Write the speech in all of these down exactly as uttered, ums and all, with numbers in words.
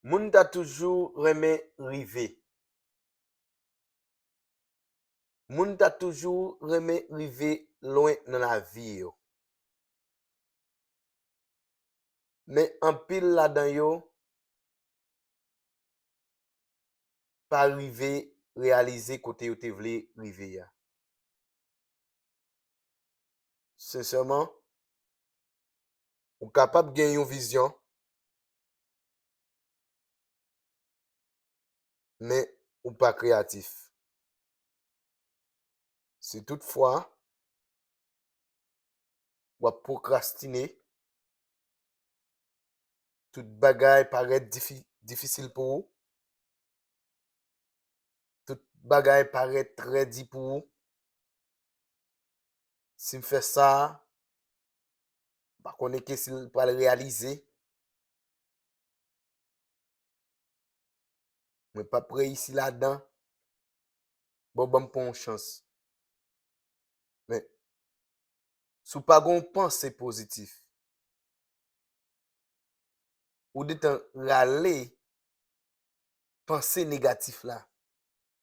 Moun ta toujou renmen rive. Moun ta toujou renmen rive lwen nan lavi yo. Men anpil ladan yo pa rive reyalize kote yo te vle rive a. Sensèman, ou kapab gen yon vizyon, men ou pa kreyatif. Si toutfwa w ap pwokrastine, tout bagay parèt difi-, difisil pou ou, tout bagay parèt trè di pou ou. Si m fè sa, m pa konnen ke si l pral reyalize. Mwen p ap reyisi ladan. Bon, ban m pran yon chans. Men, si w pa gen yon panse pozitif, ou detan rale panse negatif la.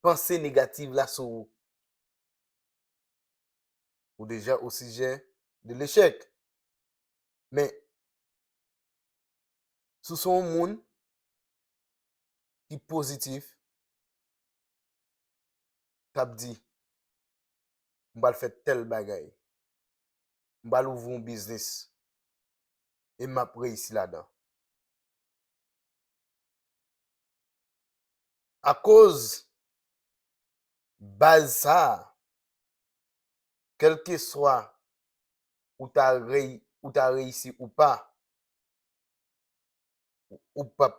Panse negatif la sou ou. Ou deja o sijè de lechèk. Men, si w se yon moun ki pozitif, k ap di, "M pral fè tèl bagay. M pral ouvri yon biznis. E m ap reyisi ladan." Akoz baz sa a, kèlkeswa ou ta rey-, ou ta reyisi ou pa, ou, ou p ap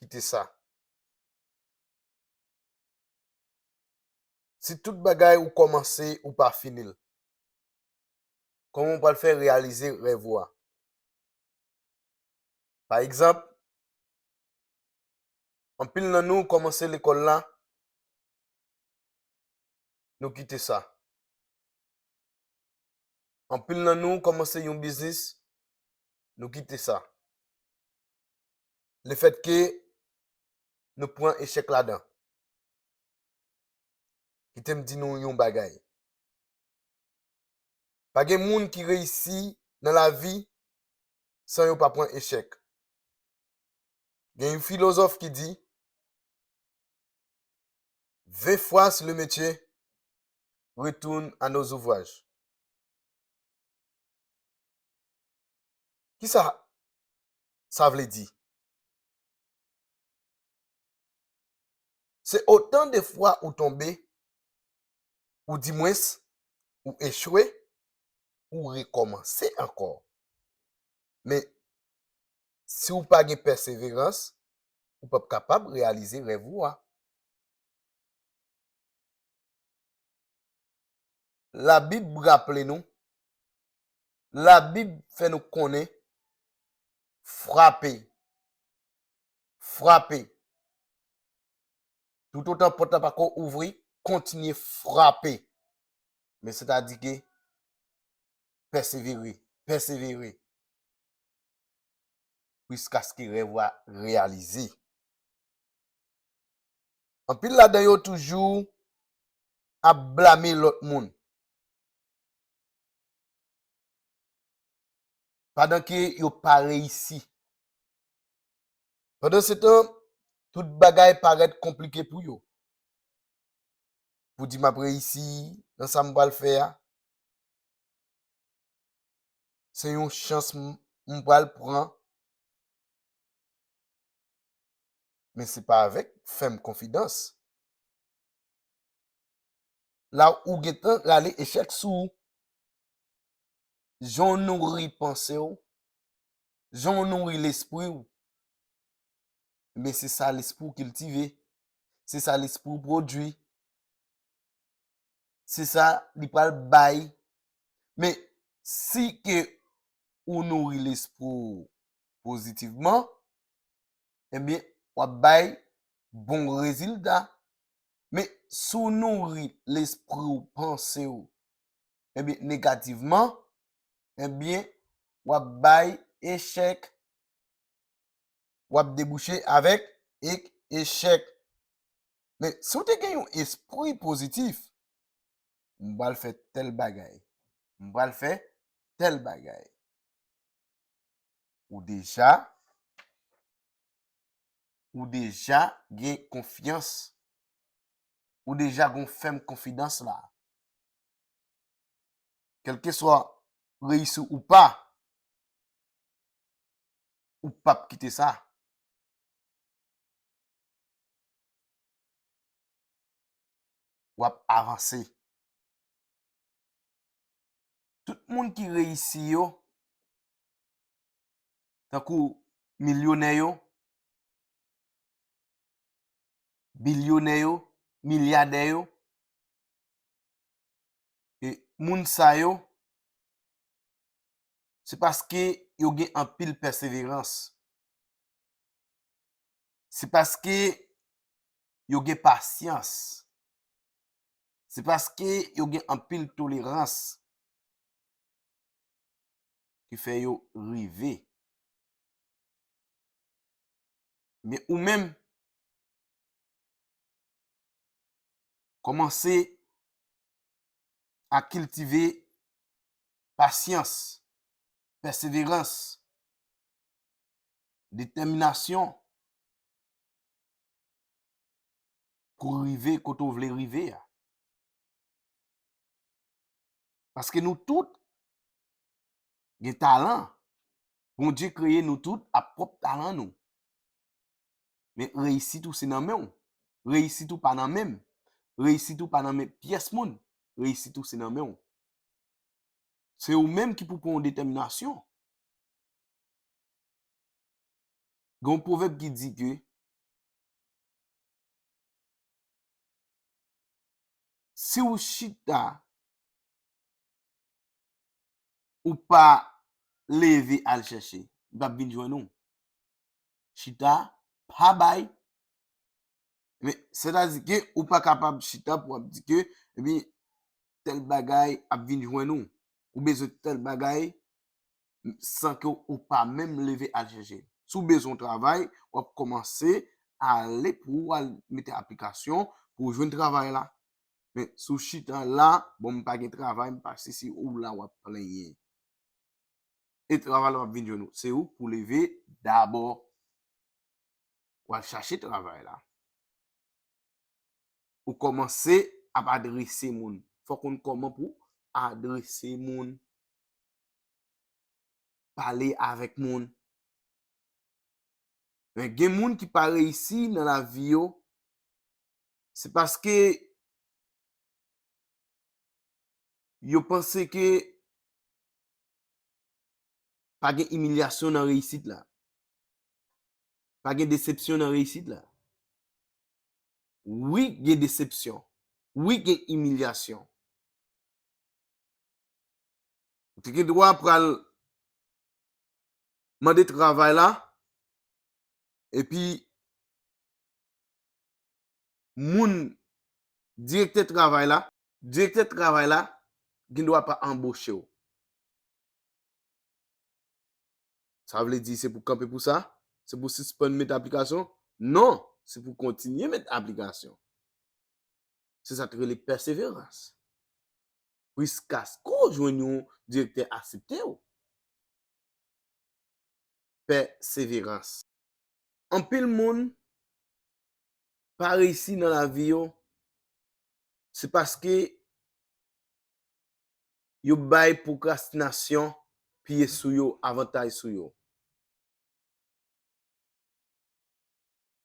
kite sa. Si tout bagay ou kòmanse, ou pa fini l, kòman w pral fè reyalize rèv ou a? Pa egzanp, anpil nan nou kòmanse lekòl la, nou kite sa. Anpil nan nou kòmanse yon biznis, nou kite sa. Lefètke nou pran echèk ladan. Kite m di nou yon bagay. Pa gen moun ki reyisi nan lavi san yo pa pran echèk. Gen yon filozòf ki di, vingt fois le métier, retourne à nos ouvrages. Kisa sa vle di? Se otan de fwa ou tonbe, ou dimwens, ou echwe, ou rekòmanse ankò. Men, si w pa gen pèseverans, ou p ap kapab reyalize rèv ou a. Labib raple nou, Labib fè nou konnen, frape, frape. Toutotan pòt la pako ouvri, kontinye frape. Men sètadi ke pèsevere, pèsevere. Jiskaske rèv ou a reyalize. Anpil ladan yo toujou ap blame lòt moun pandan ke yo pa reyisi. Pandansetan, tout bagay parèt konplike pou yo. Pou di m ap reyisi nan sa m pral fè a. Se yon chans m, m pral pran. Men se pa avèk fèm konfidans. La ou gentan rale echèk sou ou. Jan w nouri panse w, jan w nouri lespri w, men se sa lespri w kiltive, se sa lespri w pwodui, se sa li pral bay. Men si ke ou nouri lespri w pozitivman, ebyen, w ap bay bon rezilta. Men si w nouri lespri w, panse w, ebyen, negativman, ebyen, w ap bay echèk, w ap debouche avèk ek echèk. Men, si w te gen yon espri pozitif, m pral fè tèl bagay. M pral fè tèl bagay. Ou deja, ou deja gen konfyans. Ou deja gon fèm konfidans la. Kèlkeswa reyisi ou pa, ou p ap kite sa. W ap avanse. Tout moun ki reyisi yo, tankou milyonè yo, bilyonè yo, milyadè yo, e moun sa yo, se paske yo gen anpil pèseverans. Se paske yo gen pasyans. Se paske yo gen anpil tolerans ki fè yo rive. Men ou menm, kòmanse a kiltive pasyans, pèseverans, detèminasyon pou rive kote w vle rive a. Paske nou tout gen talan. Bondye kreye nou tout ak pwòp talan nou. Men reyisit ou se nan men w. Reyisit ou pa nan men m. Reyisit ou pa nan men pyès moun. Reyisit ou se nan men w. Se ou menm ki pou pran yon detèminasyon. Gen yon pwovèb ki di ke si w chita, ou pa leve al chèche, li p ap vin jwenn ou. Chita, pa bay. Men, sètadi ke ou pa kapab chita pou w ap di ke, ebyen, tèl bagay ap vin jwenn ou. Ou bezwen tèl bagay san ke ou pa menm leve al chèche. Si w bezwen yon travay, w ap kòmanse ale pou w al mete aplikasyon pou w jwenn travay la. Men, si w chita la, bon, m pa gen travay, m pa sesi, ou la w ap plenyen. E travay la p ap vin jwenn ou. Se ou k pou leve dabò. W al chache travay la. Ou kòmanse ap adrese moun. Fò w konn kòman pou adrese moun. Pale avèk moun. Men gen moun ki pa reyisi nan lavi yo, se paske yo panse ke pa gen imilyasyon nan reyisit la. Pa gen desepsyon nan reyisit la. Wi, gen desepsyon. Wi, gen imilyasyon. Ou te gen dwa pral mande travay la, epi moun, direktè travay la, direktè travay la gen dwa pa anboche w. Sa vle di se pou kanpe pou sa? Se pou sispann met aplikasyon? Non, se pou kontinye met aplikasyon. Se sa k rele pèseverans. Jiskaske w jwenn yon direktè aksepte w. Pèseverans. Anpil moun pa reyisi nan lavi yo, se paske yo bay pwokrastinasyon pye sou yo, avantaj sou yo.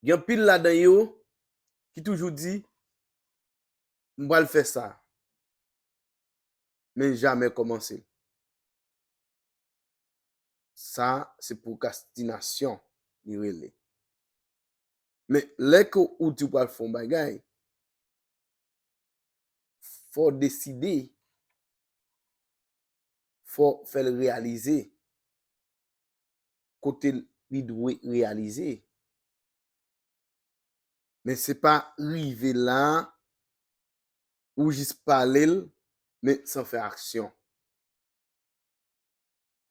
Gen anpil ladan yo ki toujou di, "M pral fè sa," men jamè kòmanse. Sa, se pwokrastinasyon li rele. Men, lè ke ou di w pral fè yon bagay, fò w deside, fò w fè l reyalize kote li dwe reyalize. Men se pa rive la, ou jis pale l, men san fè aksyon.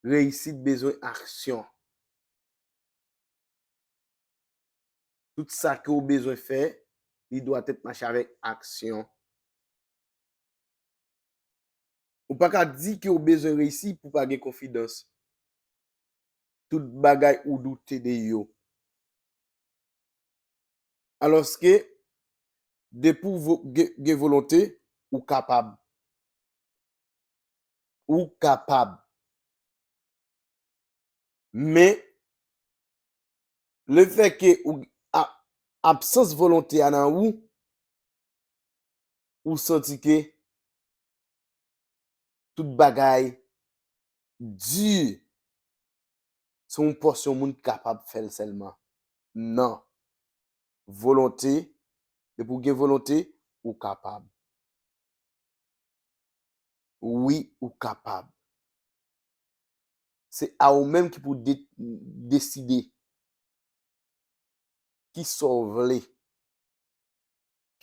Reyisit bezwen aksyon. Tout sa ke w bezwen fè, li dwatèt mache avèk aksyon. Ou pa ka di ke w bezwen reyisi pou w pa gen konfidans. Tout bagay ou doute de yo. Alòske, depi w vo-, gen, gen volonte, ou kapab. Ou kapab. Men, lefètke ou, a, absans volonte a nan ou, ou santi ke tout bagay di. Se yon pòsyon moun ki kapab fè l sèlman. Non. Volonte, depi w gen volonte, ou kapab. Wi, ou kapab. Se a ou menm ki pou de-, deside. Kisa w vle?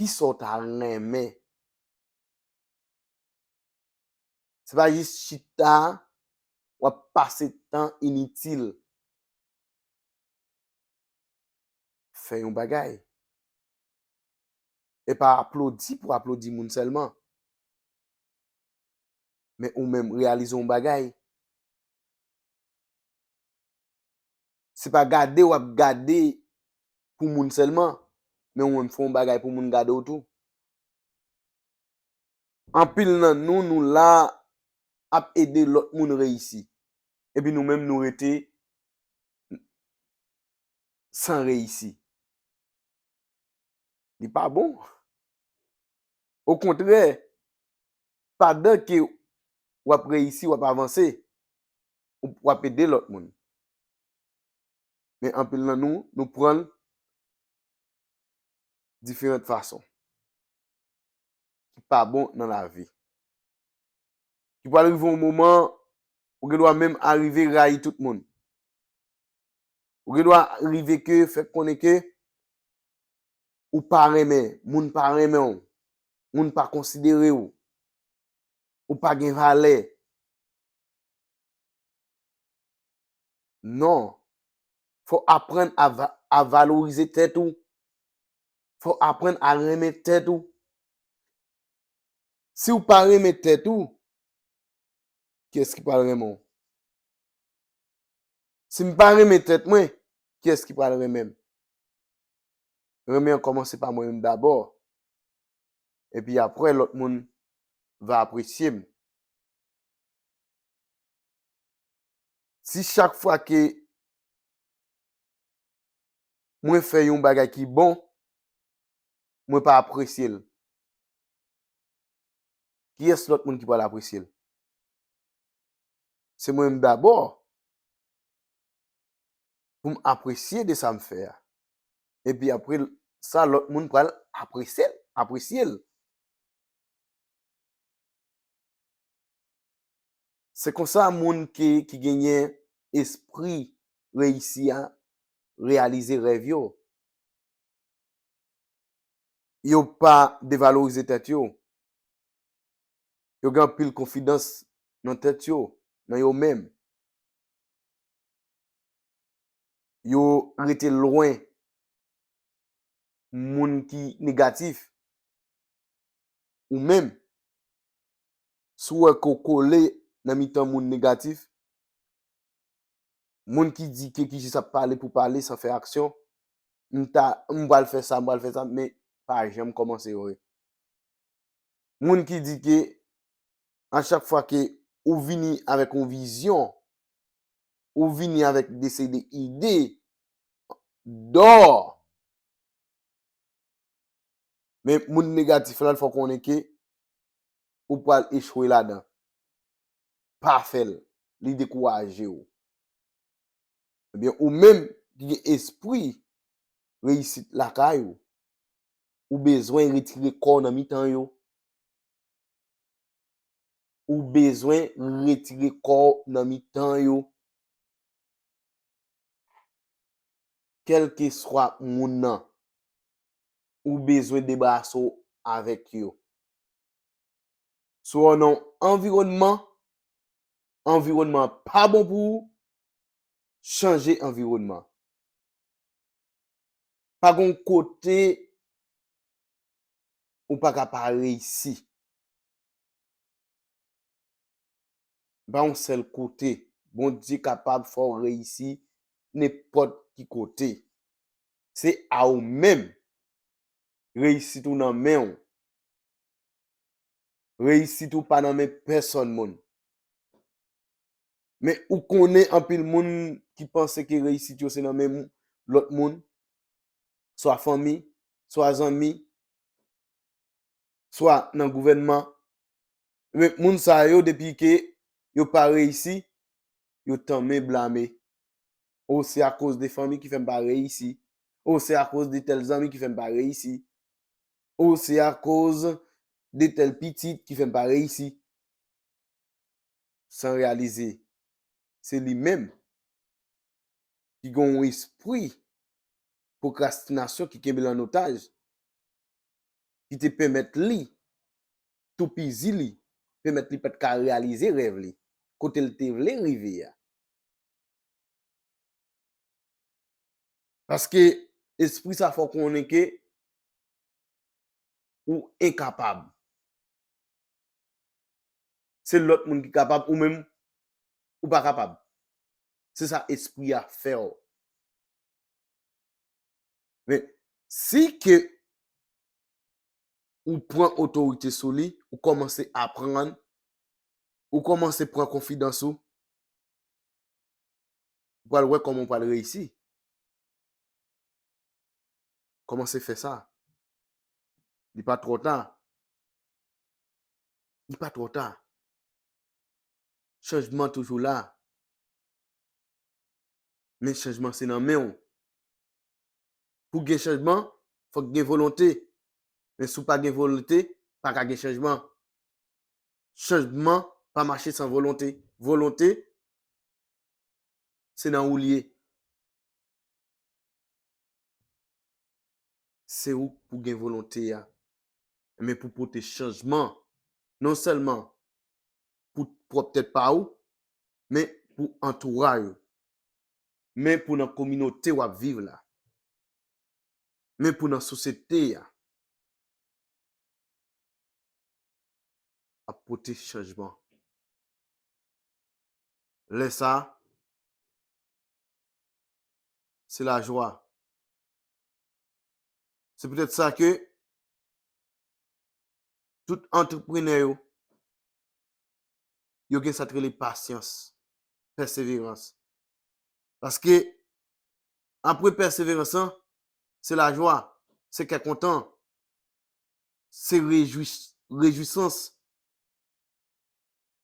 Kisa w ta renmen? Se pa jis chita, w ap pase tan initil. Fè yon bagay. E pa aplodi pou aplodi moun sèlman. Men ou menm, reyalize yon bagay. Se pa gade w ap gade pou moun sèlman, men ou menm fè yon bagay pou moun gade w tou. Anpil nan nou, nou la ap ede lòt moun reyisi. Epi nou menm, nou rete san reyisi. Li pa bon. Okontrè, pandan ke w ap reyisi, w ap avanse, w ap ede lòt moun. Men anpil nan nou, nou pran l diferan fason ki pa bon nan lavi. Ki pral rive yon moman, ou gen dwa menm arive rayi tout moun. Ou gen dwa rive ke fè konnen ke ou pa renmen, moun pa renmen w, moun pa konsidere w, ou pa gen valè. Non. Fò w aprann a va-, a valorize tèt ou. Fò w aprann a renmen tèt ou. Si w pa renmen tèt ou, kiyès ki pral renmen w? Si m pa renmen tèt mwen, kiyès ki pral renmen m? Renmen an kòmanse pa mwen menm dabò. Epi apre, lòt moun va apresye m. Si chak fwa ke mwen fè yon bagay ki bon, mwen pa apresye l, kiyès lòt moun ki pral apresye l? Se mwen menm dabò pou m apresye de sa m fè a. Epi apre sa, lòt moun pral apresye l, apresye l. Se konsa moun ki, ki genyen espri reyisi a reyalize rèv yo. Yo pa devalorize tèt yo. Yo gen anpil konfidans nan tèt yo, nan yo menm. Yo rete lwen moun ki negatif. Ou menm, si w wè ke w kole nan mitan moun negatif, moun ki di ke ki jis ap pale pou pale san fè aksyon, m ta, m pral fè sa, m pral fè sa, men pa janm kòmanse vre. Moun ki di ke a chak fwa ke ou vini avèk yon vizyon, ou vini avèk de seri de ide, dò. Men moun negatif la, l fè w konnen ke ou pral echwe ladan. Pa fè l, li dekouraje w. Ebyen, ou menm ki gen espri reyisit lakay ou, ou bezwen retire kò w nan mitan yo. Ou bezwen retire kò w nan mitan yo. Kèlkeswa moun nan, ou bezwen debarase w avèk yo. Si w nan yon anviwònman, anviwònman an pa bon pou ou, chanje anviwònman. Pa gon kote ou pa ka pa reyisi. Pa yon sèl kote. Bondye kapab fè w reyisi nenpòt ki kote. Se a ou menm. Reyisit ou nan men w. Reyisit ou pa nan men pèsòn moun. Men ou konnen anpil moun ki panse ke reyisit yo se nan men lòt moun, swa fanmi, swa zanmi, swa nan gouvènman. Men moun sa yo, depi ke yo pa reyisi, yo tanmen blame. O, se akoz de fanmi ki fè m pa reyisi. O, se akoz de tèl zanmi ki fè m pa reyisi. O, se akoz de tèl pitit ki fè m pa reyisi. San reyalize, se li menm ki gen yon espri pwokrastinasyon ki kenbe l an otaj, ki te pèmèt li toupizi li, pèmèt li pa t ka reyalize rèv li, kote l te vle rive a. Paske espri sa fè w konnen ke ou enkapab. Se lòt moun ki kapab, ou menm, ou pa kapab. Se sa espri a fè w. Men, si ke ou pran otorite sou li, ou kòmanse aprann, ou kòmanse pran konfidans ou, ou pral wè kòman ou pral reyisi. Kòmanse fè sa. Li pa twò ta. Li pa twò ta. Chanjman toujou la. Men chanjman se nan men w. Pou gen chanjman, fòk gen volonte. Men si w pa gen volonte, pa ka gen chanjman. Chanjman pa mache san volonte. Volonte, se nan ou l ye. Se ou k pou gen volonte a. Men pou pote chanjman, non sèlman pou pwòp tèt pa ou, men pou antouray ou. Men pou nan kominote w ap viv la. Men pou nan sosyete a. Ap pote chanjman. Lè sa, se lajwa. Se poutèt sa ke tout antreprenè yo, yo gen sa k rele pasyans, pèseverans. Paske apre pèseverans lan, se lajwa, se kè kontan, se rejwi-, rejwisans.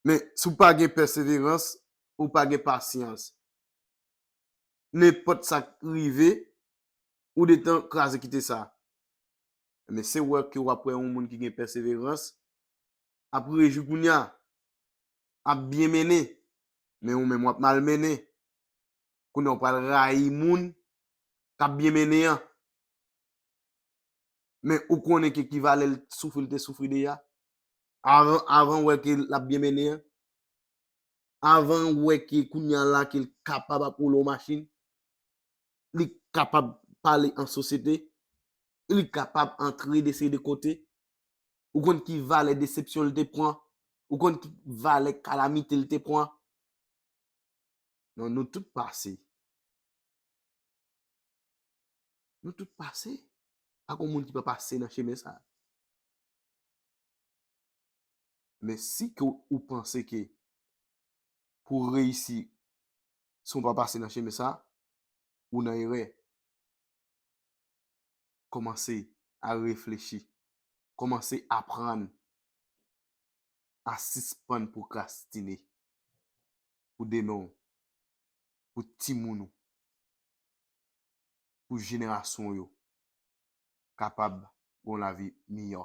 Men, si w pa gen pèseverans, ou pa gen pasyans, nenpòt sa k rive, ou detan kraze kite sa. Men se wè ke w ap wè yon moun ki gen pèseverans, ap rejwi kounye a, ap byen mennen, men ou menm w ap mal mennen. Kounye a w pral rayi moun k ap byen mennen an. Men ou konnen ke ki valè l soufri l te soufri deja. Avan, avan w wè ke l ap byen mennen an. Avan w wè ke kounye a la ke l kapab ap woule yon machin. Li kapab pale an sosyete. Li kapab antre de seri de kote. Ou konn ki valè desepsyon l te pran. Ou konn ki valè kalamite l te pran. Non, nou tout pase. Nou tout pase. Pa gon moun ki pa pase nan chemen sa. Men si ke w, ou panse ke pou w reyisi, si w pa pase nan chemen sa, ou nan erè. Kòmanse a reflechi. Kòmanse aprann a sispann pwokrastine pou demen w, pou timoun ou, pou jenerasyon w yo kapab gen yon lavi miyò.